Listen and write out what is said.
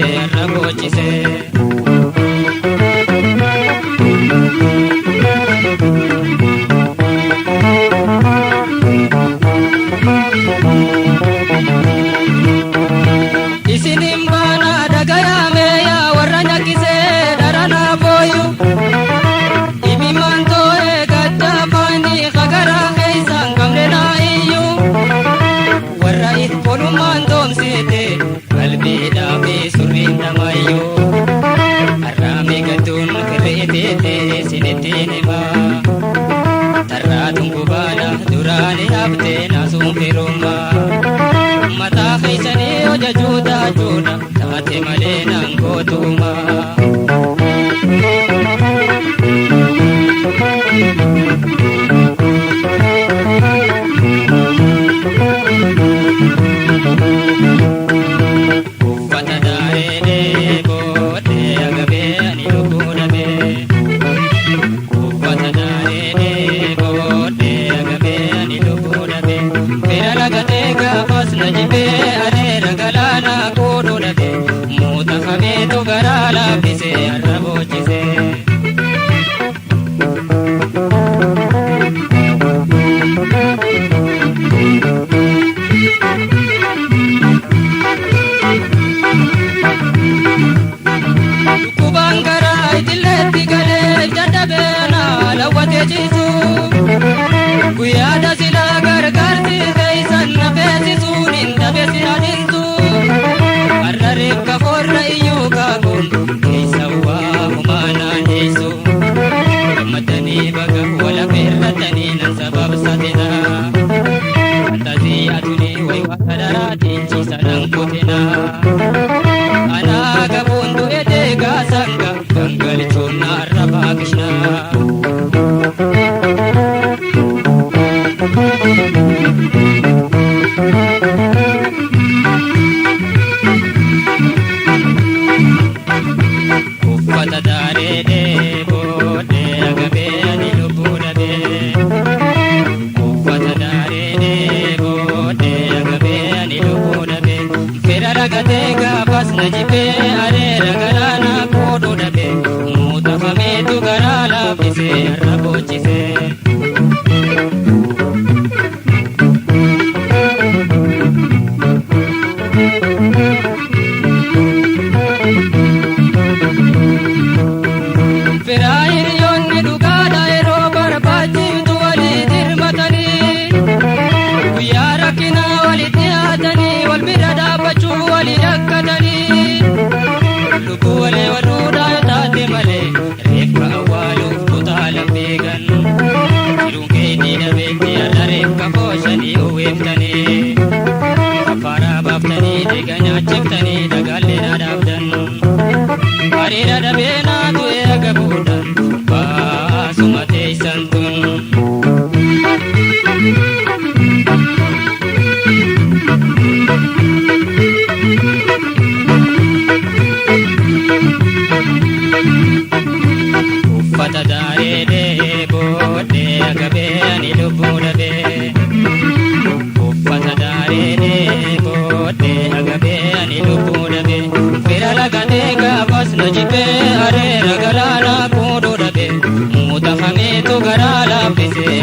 laaffisee har'a boochisee. Isinin baana dhagayaame yaa warra nyakkisee dharanaa booyu. Imimmaan too'ee gaddaa faani hagaraa keessaan qabne naa iyyuu. Warra itpolummaan doomsite qalbiidhaa fi surriin namayyuu. Har'aame gadduun kirriiteete isinittiin himaa. Tarraatuun gubaadha duraani haftee naasuun firummaa. Mataa keessanii hojjechuu taachuudha taate malee naan gootumaa. Uffata daaree booddee agabee ani lubbuu dhabee. Uffata daaree booddee agabee ani lubbuu dhabee. Fira lagatee gaafas na jibee areera galaanaa kuudhuu dhabee. Muuta hameetu garaa laaffisee har'a boochisee. Dhukkubaan garaa itilleetti galee jajjabeena lawwatee ciisu. Guyyaa tasilaa gargaarsi keessan na feesisuun hin dhabeessi adintu. Har'a reeffa forra iyyuu kaakuun keessa waa humaanaan dhiisu. Gammadanii baga wala feerratanii nan sababsatina. Fantazii atunii wayi waan daraatiin ciisa nan kutina. Anaa gabuun du'e deegaa sanga gangalchuun narra baakishna. Uffata daaree booddee agabee ani lubbuu dhabee. Uffata daaree booddee agabee ani lubbuu dhabee. Fira ragatee gaafas na jibee areera galaanaa koodhuu dhabee. Muuta hameetu garaa laaffisee har'a boochisee. Firaa hiriyoonni dhugaadha yeroo barbaachiftu walii dirmatanii. Guyyaa rakkinaa walitti dhiyaatanii wal bira dhaabbachuu walii rakkatanii. Lubbuu walee waluudhaa yoo taate malee reeffa awwaaluuf kutaalan beekan. Jiruun keetii dhabeetti har'a reeffa fooshanii uwwiftanii. Kaffaaraa baaftanii dhiiga nyaachiftanii dhagaallee dhaabdan. Hariira dhabee naatu eega buudhan baasuma teessan tun. Uffata daaree booddee agabee ani lubbuu dhabee. Uffata daaree booddee agabee ani lubbuu dhabee. Fira lagatee gaafas na jibee areera galaanaa kuudhuu dhabee. Muuta hameetu garaa laaffisee